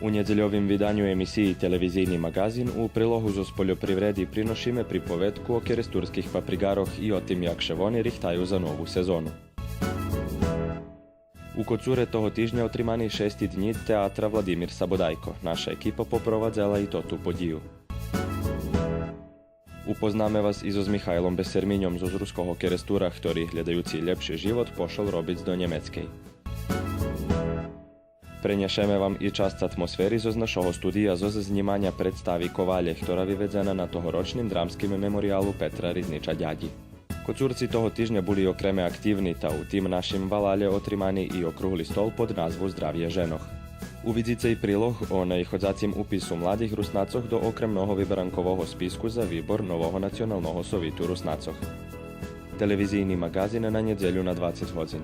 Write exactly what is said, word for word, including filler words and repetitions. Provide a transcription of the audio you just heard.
У нєдзельовим виданю емисиї Телевизийни маґазин у прилогу зоз польопривреди приношиме приповедку о керестурских паприґарох и о тим як ше вони рихтаю за нову сезону. У Коцуре того тижня отримани шести днї театра Владимир Сабодайко. Наша екипа попровадзела и тоту подїю. Упознаме вас и зоз Михайлом Бесерминьом зоз Руского Керестура, хтори, глєдаюци лєпши живот, пошол робиц до Нємецкей. Пренєшеме вам и часц атмосфери зоз нашого студия зоз знїманя представи Ковалє, хтора виведзена на тогорочним драмским мемориялу Петра Ризнича Дядї. Коцурци того тижня були окреме активни, та у тим нашим валалє отримани и округли стол под назву Здравє женох. Увидзице и прилог о наиходзацим упису младих Руснацох до окремного виберанкового списку за вибор нового Националного совиту Руснацох. Телевизийни маґазин на нєдзелю на двацец годзин.